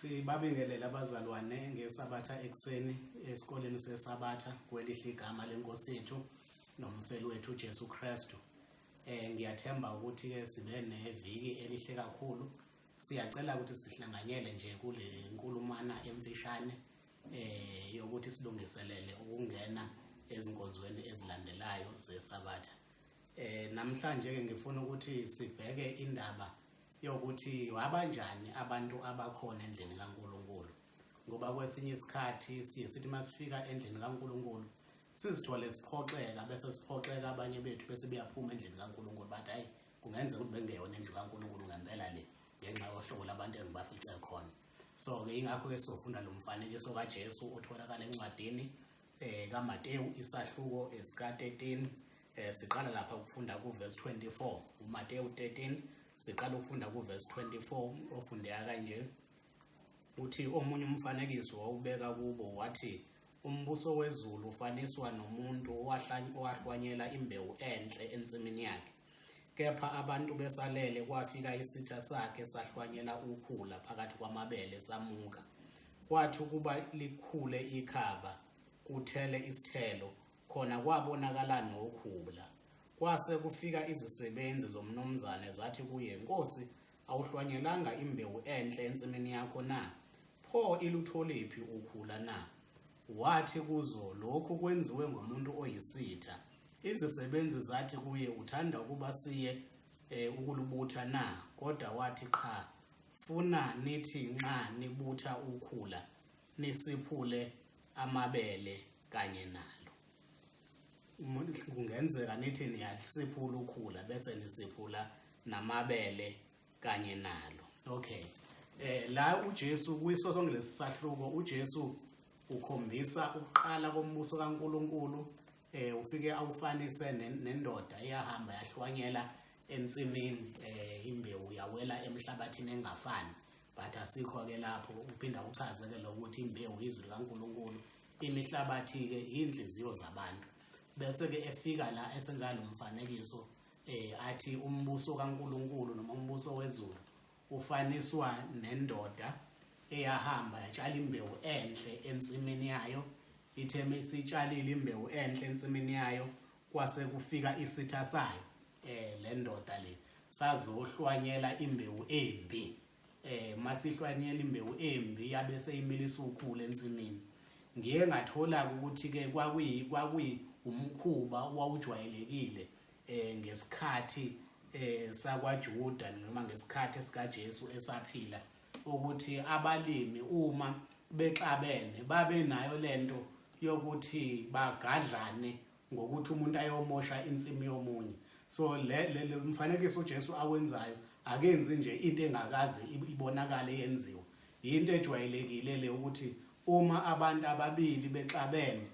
Sibabingelele abazalwane ngeSabatha ekuseni esikoleni seSabatha kwelihle igama lenkosi yethu nomfeli wethu uJesu Kristu. Ngiyathemba ukuthi ke sibe neviki elihle kakhulu. Siyacela ukuthi sihlanganyele nje kule nkulumana emfishane yokuthi silungiselele ukungena ezinkonzweni ezilandelayo zeSabatha. Namhlanje ke ngifuna ukuthi sibheke indaba yokuthi wabanjani abantu abakhona endlini kaNkuluNkulu, ngoba kwesinye isikhathi siye sithi masifika endlini kaNkuluNkulu sizithole siphoxeka, bese siphoxeka abanye bethu bese beyaphuma endlini kaNkuluNkulu bathi hayi, kungenzeka ukuthi bengeyona indlu kaNkuluNkulu ngempela le, ngenxa yohlobo labantu engibafice khona. So ke ingakho ke sizofunda lo mfanekiso kaJesu otholakala encwadini kaMateyu isahluko esika 13. Siqala lapha ukufunda ku verse 24. uMateyu 13 siqala ukufunda ku verse 24 ofundeka kanje. Uthi omunye umfanekiso wawubeka kubo wathi, umbuso wezulu ufaniswa nomuntu owahlwanyela imbewu enhle ensimini yakhe. Kepha abantu besalele kwafika isitha sakhe sahlwanyela ukhula phakathi kwamabele samuka. Kwathi ukuba likhule ikhaba kuthele isithelo, khona kwabonakala nokhula. Kwase kufika izisebenzi zomnumzane zathi kuye, Nkosi, awuhlwanyelanga imbewu enhle ensimini yakho na? Pho ilutholiphi ukhula na? Wathi kuzo, lokhu kwenziwe ngumuntu oyisitha. Izisebenzi zathi kuye, uthanda ukuba siye ukulubutha na? Kodwa wathi, qha, funa nithi nxa nibutha ukhula nisiphule amabele kanye nalo. Kungenzeka nithi niyasiphula ukhula bese nisiphula namabele kanye nalo. Okay. La uJesu kuyiso sonke lesisahluko uJesu ukhombisa ukuqala kombuso kaNkuluNkulu. Ufike awufanise nendoda eyahamba yahlwanyela ensimini, imbewu yawela emhlabathini engafani, but asikho ke lapho. Uphinda uchaze ke lokuthi imbewu izwi likaNkuluNkulu, imihlabathi ke inhliziyo zabantu. Bese ke efika la esenza lo mfanekiso athi umbuso kaNkuluNkulu noma umbuso wezulu ufaniswa nendoda eyahamba yatshala imbewu enhle ensimini yayo. Ithe isitshalile imbewu enhle ensimini yayo, kwase kufika isitha sayo, le ndoda le sazohlwanyela imbewu embi. Masihlwanyela imbewu embi yabe seyimilisa ukhula ensimini. Ngiye ngathola ukuthi ke kwakuyi umkhuba owawujwayelekile ngesikhathi sakwaJuda noma ngesikhathi sikaJesu esaphila, ukuthi abalimi uma bexabene babe nayo lento yokuthi bagadlane ngokuthi umuntu ayomosha insimu yomunye. So le mfanekiso uJesu awenzayo akenzi nje into engakaze ibonakale yenziwa, into ejwayelekile le ukuthi uma abantu ababili bexabene,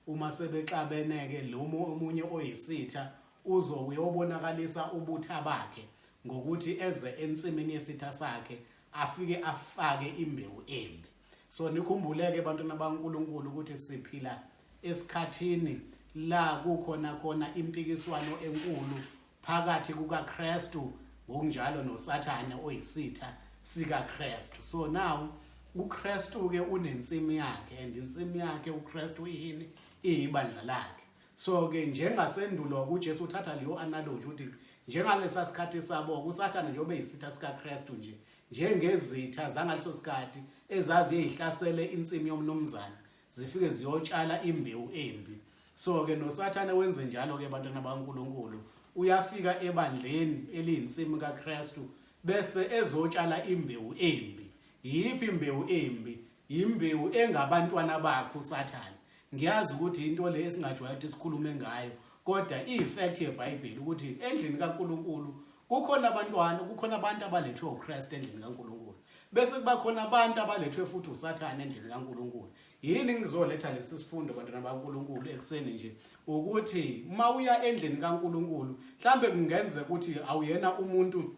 uma sebexabeneke lo omunye oyisitha uzokuyobonakalisa ubutha bakhe ngokuthi eze ensimini yesitha sakhe afike afake imbewu embi. So nikhumbuleke bantwana baNkuluNkulu ukuthi siphila esikhathini la kukhona khona impikiswano enkulu phakathi kukaKristu ngokunjalo noSathane oyisitha sikaKristu. So now uKristu ke unensimi yakhe, and insimi yakhe uKristu iyini? Iyibandla lakhe. So ke njengasendulo uJesu uthatha leyo analogy ukuthi njengalesa sikhathi sabo uSathane njengoba eyisitha sikaKristu nje, njengezitha zangaleso sikhathi ezaziyihlasele insimi yomnumzane zifike ziyotshala imbewu embi. So ke noSathane wenze njalo ke bantwana baNkuluNkulu, uyafika ebandleni eliyinsimi kaKristu bese ezotshala imbewu embi. Yiphi imbewu embi? Imbewu engabantwana bakhe uSathane. Ngiyazi ukuthi into le esingajwayele ukuthi sikhulume ngayo, kodwa iyifact yeBhayibheli ukuthi endlini kaNkuluNkulu kukhona abantwana, kukhona abantu abalethwe uKristu endlini kaNkuluNkulu, bese kuba khona abantu abalethwe futhi uSathane endlini kaNkuluNkulu. Yini ngizoletha lesi sifundo bantwana baNkuluNkulu ekuseni nje, ukuthi uma uya endlini kaNkuluNkulu mhlambe kungenzeka ukuthi awuyena umuntu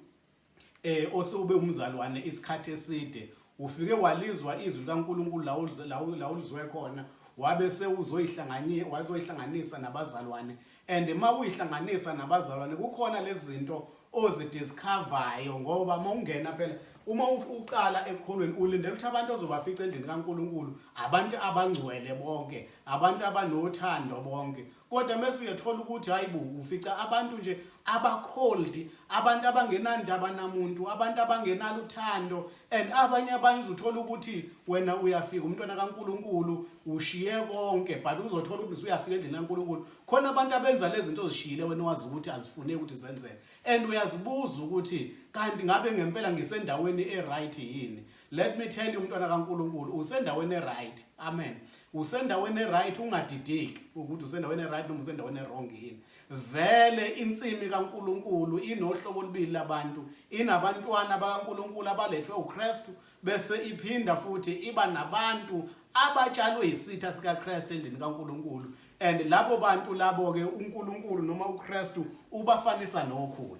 osube umzalwane isikhathi eside, ufike walizwa izwi likaNkuluNkulu la ulizwe khona, wabe sewuzoyihlanganyela wazoyihlanganisa nabazalwane. And uma uyihlanganisa nabazalwane kukhona lezi zinto ozidiscoveryo, ngoba uma ungena phela Uma uqala ekukholweni ulindele ukuthi abantu ozobafica endlini kaNkulunkulu abantu abangcwele bonke, abantu abanothando bonke. Kodwa mese uyathola ukuthi hayibo ufica abantu nje aba-cold, abantu abangenandaba namuntu, abantu abangenalo uthando and abanye abanye uzothola ukuthi wena uyafika umntwana kaNkulunkulu ushiye konke but uzothola ukuthi usuyafika endlini kaNkulunkulu khona abantu abenza lezi zinto ozishiyile wena wazi ukuthi azifuneki ukuthi zenzeke and uyazibuza ukuthi kanti ngabe ngempela ngisendaweni e-right yini. Let me tell you umntwana kaNkulunkulu usendaweni e-right. Amen. Usendaweni e-right, ungadideki ukuthi usendaweni e-right noma usendaweni e-wrong yini. Vele insimi kaNkulunkulu inohlobo olubili labantu, inabantwana bakaNkulunkulu abalethwe uKristu bese iphinda futhi iba nabantu abatshalwe yisitha sikaKristu endlini kaNkulunkulu and labo bantu labo ke uNkulunkulu noma uKristu ubafanisa nokhula.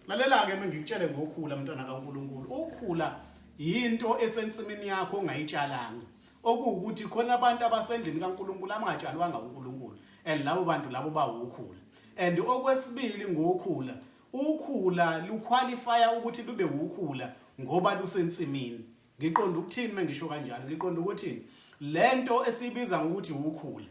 Lalela-ke uma ngikutshele ngokhula mntwana kaNkulunkulu. Ukhula yinto esensimini yakho ongayitshalanga. Okuwukuthi khona abantu abasendlini kaNkulunkulu abangatshalwanga uNkulunkulu and labo bantu labo bawukhula. And okwesibili ngokhula, ukhula luqualifya ukuthi lube wukhula ngoba lusensimini. Ngiqonda ukuthini uma ngisho kanjalo? Ngiqonda ukuthi lento esiyibiza ngokuthi wukhula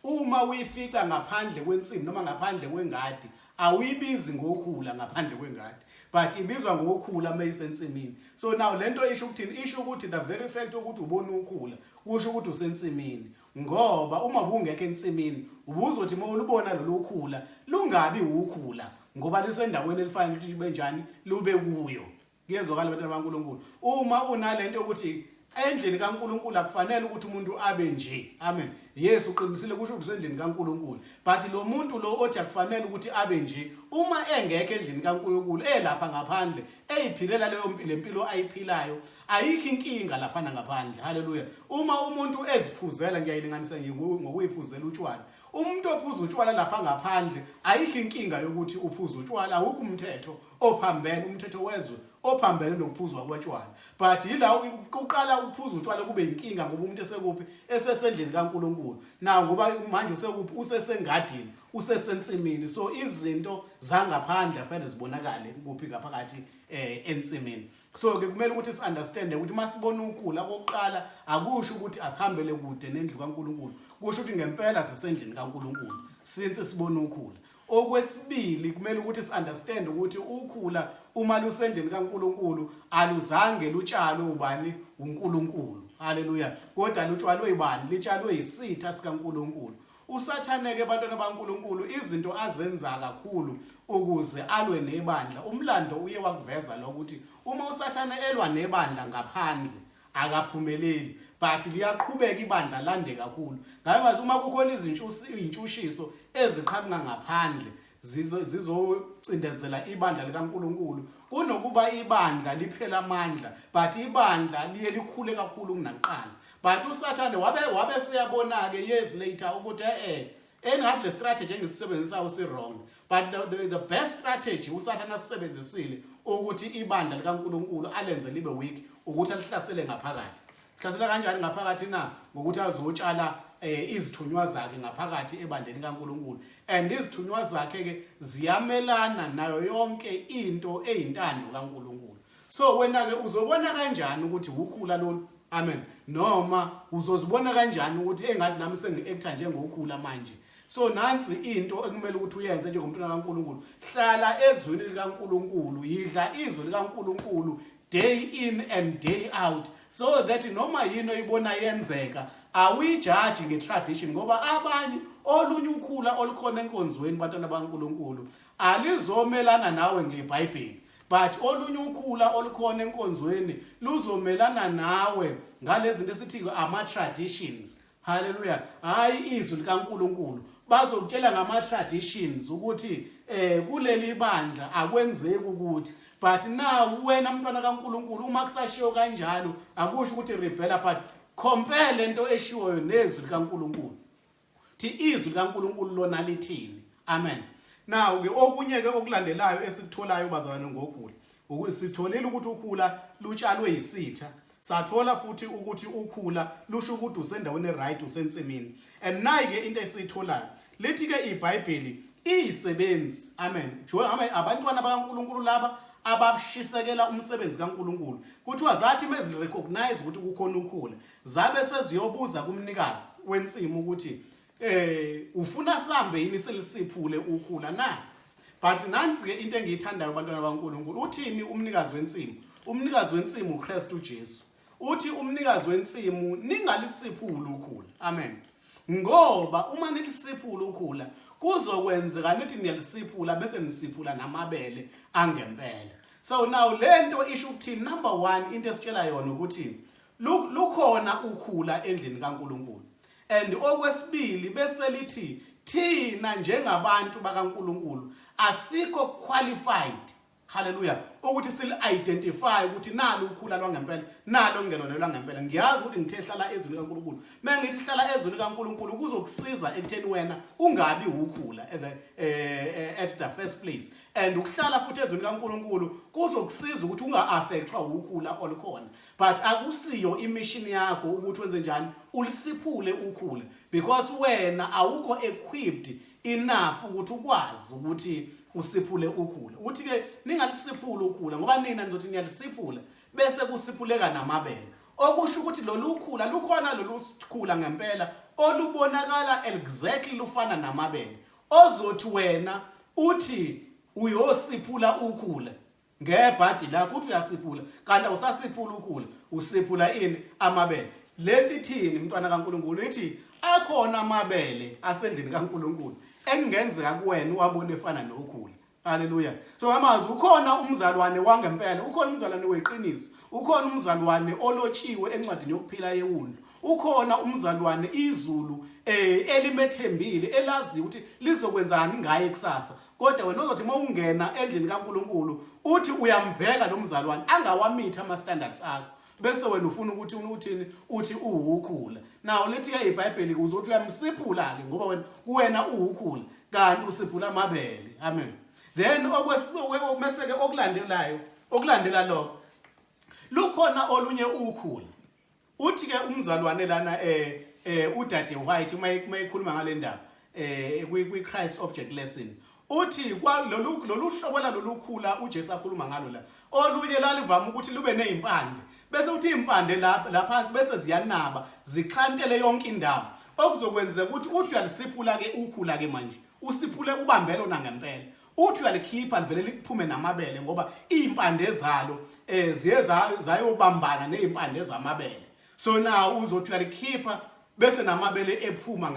uma uyifica ngaphandle kwensimu noma ngaphandle kwengadi awuyibizi ngokhula ngaphandle kwengadi but ibizwa ngokhula uma isensimini. So now lento isho ukuthini? Isho ukuthi the very fact ukuthi ubona ukhula kusho ukuthi usensimini, ngoba uma ubungekho ensimini ubuzothi uma ulubona lolu khula lungabi wukhula ngoba lisendaweni elifanele ukuthi libe njani, lube kuyo. Kuyezwakala bantwana baNkulunkulu. Uma unalento yokuthi endlini kaNkulunkulu akufanele ukuthi umuntu abe nje. Amen. Yes, uqinisile kusho ukuthi usendlini kaNkulunkulu. But lo muntu lo othi akufanele ukuthi abe nje, uma engekho endlini kaNkulunkulu, elapha ngaphandle, eyiphilela leyo mpilo lempilo ayiphilayo, ayikho inkinga lapha ngaphandle. Haleluya. Uma umuntu eziphuzela, ngiyayilinganisa nje ngokuyiphuzela utshwala. Umuntu ophuza utshwala lapha ngaphandle, ayikho inkinga yokuthi uphuza utshwala, awukho umthetho ophambene, umthetho wezwe ophambene nokuphuzwa kotshwala. But yila uqala ukuphuza utshwala kube inkinga ngoba umuntu esekuphi, esesendlini kaNkulunkulu. Now ngoba manje usekuphi, usesengadini, usesensimini. So izinto zangaphandle afanele zibonakale kuphi ngaphakathi ensimini. So ke kumele ukuthi si-understande ukuthi uma sibona ukhula okokuqala akusho ukuthi asihambele kude nendlu kaNkulunkulu, kusho ukuthi ngempela sisendlini kaNkulunkulu since sibona ukhula. Okwesibili kumele ukuthi si-understand ukuthi ukhula uma lusendlini kaNkulunkulu aluzange lutshalwe ubani, uNkulunkulu. Haleluya. Kodwa lutshalwe ubani? Litshalwe yisitha sikaNkulunkulu. USathane-ke bantwana baNkulunkulu izinto azenza kakhulu ukuze alwe nebandla. Umlando uye wakuveza lokho ukuthi uma uSathane elwa nebandla ngaphandle akaphumeleli, but liyaqhubeka ibandla lande kakhulu. Ngabe uma kukhona izintshutshiso eziqhamuka ngaphandle zizocindezela ibandla likaNkulunkulu, kunokuba ibandla liphele amandla, but ibandla liye likhule kakhulu kunakuqala. But uSathane wabe seyabona-ke years later ukuthi engathi le strategy engisisebenzisayo si wrong, but the best strategy uSathane asisebenzisile ukuthi ibandla likaNkulunkulu alenze libe weak ukuthi alihlasele ngaphakathi. Hlasela kanjani ngaphakathi na? Ngokuthi azotshala izithunywa zakhe ngaphakathi ebandleni kaNkulunkulu. And izithunywa zakhe ke ziyamelana nayo yonke into eyintando kaNkulunkulu. So wena ke uzobona kanjani ukuthi ukhula lolu? Amen. Noma uzozibona kanjani ukuthi engathi nami sengi-actor njengokhula manje? So nansi into ekumele ukuthi uyenze njengomntwana kaNkulunkulu. Hlala ezwini likaNkulunkulu, yidla izwi likaNkulunkulu day in and day out, so that noma yini oyibona yenzeka awuyijaji nge-tradition, ngoba abanye olunye ukhula olukhona enkonzweni bantwana baNkulunkulu alizomelana nawe ngeBhayibheli, but olunye ukhula olukhona enkonzweni luzomelana nawe ngalezi zinto esithi ama-traditions. Haleluya. Hayi izwi likaNkulunkulu. Bazokutshela ngama-traditions ukuthi kuleli bandla akwenzeki ukuthi, but now wena mntwana kaNkulunkulu uma kusashiwo kanjalo akusho ukuthi rebela, but compare lento eshiwoyo nezwi likaNkulunkulu. Thi izwi likaNkulunkulu lona lithini? Amen. Now ke okunye ke okulandelayo esikutholayo bazalwane ngokhula, ukuthi sitholile ukuthi ukhula lutshalwe yisitha, sathola futhi ukuthi ukhula lusho ukuthi usendaweni e-right, usensimini. And nayi ke into esiyitholayo, lithi ke iBhayibheli iyisebenzi. Amen. Abantwana bakaNkulunkulu laba abashisekela umsebenzi kaNkulunkulu. Kuthiwa zathi mezi-recognize ukuthi kukhona ukhula, zabe seziyobuza kumnikazi wensimu ukuthi ufuna sihambe yini silisiphule ukhula na? But nansi ke into engiyithandayo bantwana baNkulunkulu. Uthini umnikazi wensimu? Umnikazi wensimu uKristu Jesu. Uthi umnikazi wensimu ningalisiphuli ukhula. Amen. Ngoba uma nilisiphula ukhula kuzokwenzeka nithi niyalisiphula bese nisiphula namabele angempela. So now lento isho ukuthini? Number 1 into esitshela yona ukuthi lukhona ukhula endlini kaNkulunkulu. And okwesibili bese lithi thina njengabantu bakaNkulunkulu asikho qualified, haleluya, ukuthi sili-identify ukuthi nalo ukhula lwangempela, nalo kungelona lwangempela. Ngiyazi ukuthi ngithe hlala ezwini kaNkulunkulu. Uma ngithi hlala ezwini kaNkulunkulu kuzokusiza ekutheni wena ungabi ukhula at the first place, and ukuhlala futhi ezwini kaNkulunkulu kuzokusiza ukuthi unga-affectwa ukhula olukhona. But akusiyo i-mission yakho ukuthi wenze njani ulisiphule ukhule, because wena awukho equipped enough ukuthi ukwazi ukuthi usiphule ukhula. Uthi ke ningalisiphula ukhula, ngoba nina nizothi niyalisiphula bese kusiphuleka namabele. Okusho ukuthi lolu khula lukhona, lolu sikhula ngempela olubonakala exactly lufana namabele, ozothi wena uthi uyosiphula ukhula ngebhadi lakho, uthi uyasiphula kanti awusasiphula ukhula, usiphula ini? Amabele. Lento ithini, mntwana kaNkulunkulu? Ithi akhona amabele asendlini kaNkulunkulu ekungenzeka kuwena uwabone efana nokhula. Haleluya. So ngamazwi, ukhona umzalwane wangempela, ukhona umzalwane weqiniso, ukhona umzalwane olotshiwe encwadini yokuphila yewundlu, ukhona umzalwane izulu elimethembile, elaziyo ukuthi lizokwenzani ngaye kusasa. Kodwa wena ozothi uma ungena endlini kaNkulunkulu uthi uyambheka lo mzalwane angawamitha ama standards akho, bese wena ufuna ukuthi uthini? Uthi uwukhula. Now lithi ke iBhayibheli uzothi uyamsiphula ke, ngoba wena kuwena uwukhula kanti usiphula amabele. Amen. Then okwesibese ke okulandelayo, okulandela lokho, lukhona olunye ukhula. Uthi ke umzalwane lana udade White uma ekhuluma ngale ndaba kwi Christ Object Lesson, uthi lolu hlobo lalolu khula uJesu akhuluma ngalo la, olunye lalivama ukuthi lube nezimpande, bese uthi impande la phansi bese ziyanaba zixhantele yonke indawo, okuzokwenzeka ukuthi uthi uyalisiphula ke ukhula ke manje, usiphule ubambe lona ngempela, uthi uyalikhipha livele liphume namabele, ngoba izimpande zalo ziye zayobambana nezimpande zamabele. So now uzothi uyalikhipha bese namabele ephuma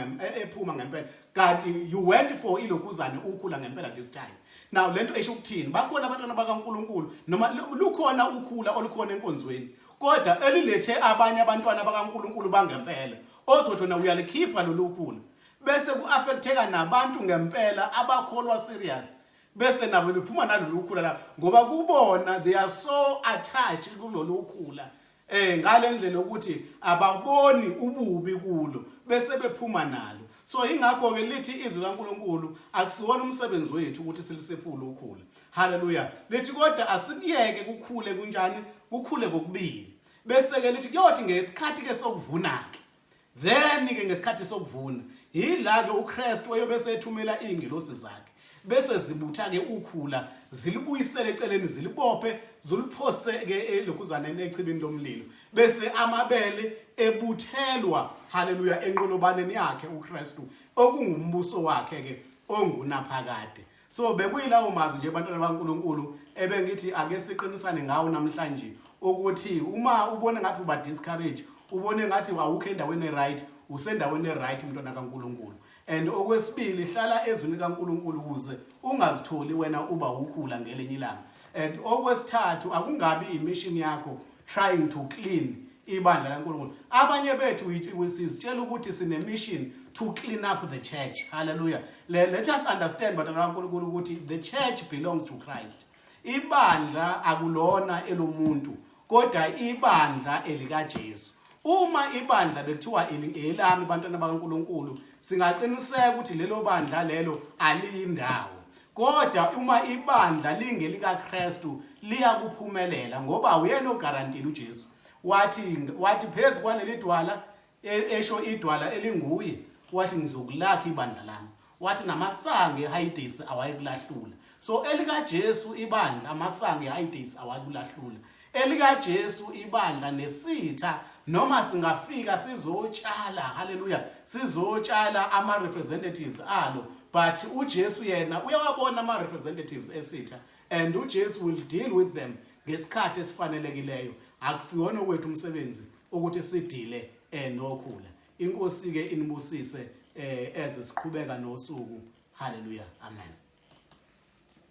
ngempela, kanti you went for ilokhuzane ukhula ngempela this time. Now lento esho ukuthini? Bakhona abantwana bakaNkulunkulu, noma lukhona ukhula olukhona enkonzweni, kodwa elilethe abanye abantwana bakaNkulunkulu bangempela, ozothi wena uyalikhipha lolu khula bese ku-affecteka nabantu ngempela abakholwa serious, bese nabo bephuma nalolu khula la, ngoba kubona they are so attached kulolu khula ngale ndlela ukuthi ababoni ububi kulo, bese bephuma nalo. So ingakho ke lithi izwi laNkulunkulu akusiwona umsebenzi wethu ukuthi silisephule ukhula. Haleluya. Lithi kodwa asikuyeke kukhule. Kunjani? Kukhule kokubili. Bese ke lithi kuyothi ngesikhathi ke sokuvuna ke, then ke ngesikhathi sokuvuna yila ke uKristu oyobe sethumela izingelosi zakhe, bese zibutha ke ukhula, zilibuyisele eceleni, zilibophe, ziliphose ke elokhuzaneni echibini lomlilo, bese amabele ebuthelwa, haleluya, enqolobaneni yakhe uKristu, okungumbuso wakhe ke ongunaphakade. So bekuyilawo mazwi nje, bantwana baNkulunkulu, ebengithi ake siqinisane ngawo namhlanje, ukuthi uma ubone ngathi uba discourage, ubone ngathi awukho endaweni right, usendaweni right, mntwana kaNkulunkulu. And okwesibili, hlala ezwini kaNkulunkulu ukuze ungazitholi wena uba ukhula ngelinye ilanga. And okwesithathu, akungabi i-mission yakho trying to clean ibandla laNkulunkulu. Abanye bethu sizitshela ukuthi sine mission to clean up the church. Hallelujah. Let us understand, bantwana baNkulunkulu, ukuthi the church belongs to Christ. Ibandla akulona elomuntu, kodwa ibandla elikaJesu. Uma ibandla bekuthiwa elami, bantwana bakaNkulunkulu, singaqiniseka ukuthi lelo bandla lelo aliyindawo. Kodwa uma ibandla lingelikaKristu liyakuphumelela, ngoba uyena ogarantile. uJesu wathi phezu kwaleli dwala, esho idwala elinguye, wathi ngizokulakha ibandla lami, wathi namasango eHayidesi awayekulahlula. So elika Jesu ibandla, amasango eHades awakulahlula. Elika Jesu ibandla nesitha noma singafika sizotshala, haleluya, sizotshala ama representatives alo, but uJesu yena uyawabona ama representatives esitha and uJesu will deal with them ngesikhathi esifanelekileyo. Akusiwona okwethu umsebenzi ukuthi sidile nokhula. Inkosi ke inibusise eze siqhubeka nosuku. Haleluya, amen.